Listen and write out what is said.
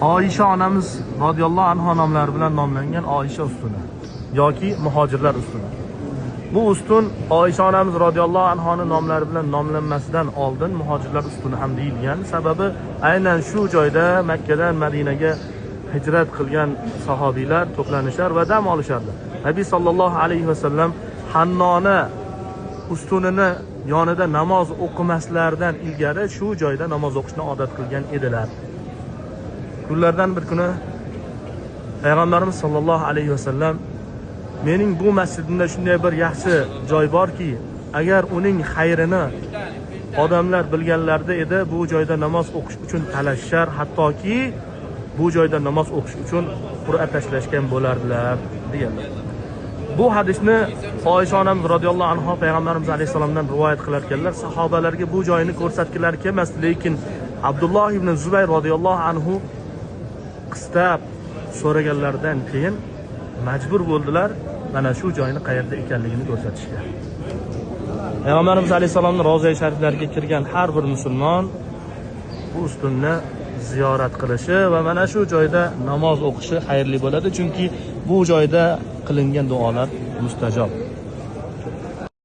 Oysha onamiz roziyallohu anha nomlari bilan nomlangan Oysha ustuni yoki muhojirlar ustuni. Bu ustun Oysha onamiz roziyallohu anhoning nomlari bilan nomlanmasidan oldin muhojirlar ustuni ham deyilgan. Sababi aynan shu joyda Makkadan Madinaga hijrat qilgan sahobiylar to'planishar va dam olishardi. Nabiy sallallohu alayhi vasallam Hannona ustunini yonida namoz o'qimaslaridan ilgari shu joyda namoz o'qishni odat qilgan edilar. Kunlardan bir kuni Payg'ambarimiz sallallohu alayhi vasallam mening bu masjidimda shunday bir yaxshi joy borki, agar uning xayrini odamlar bilganlarida edi, bu joyda namoz o'qish uchun talashishar, hattoki bu joyda namoz o'qish uchun qur'a tashlashgan bo'lardilar deganlar. Bu hadisni Oysha onamiz roziyallohu anha Payg'ambarimiz alayhisalomdan rivoyat qilar ekanlar. Sahobalarga bu joyni ko'rsatgilari kelmasdi, lekin Abdulloh ibn Zubayr roziyallohu anhu qistab so'raganlaridan keyin majbur bo'ldilar mana shu joyni qayerda ekanligini ko'rsatishga. Payg'ambarimiz alayhisalomning ro'zai shariflariga kirgan har bir musulmon bu ustunni ziyorat qilishi va mana shu joyda namoz o'qishi xayrli bo'ladi, chunki bu joyda qilingan duolar mustajob.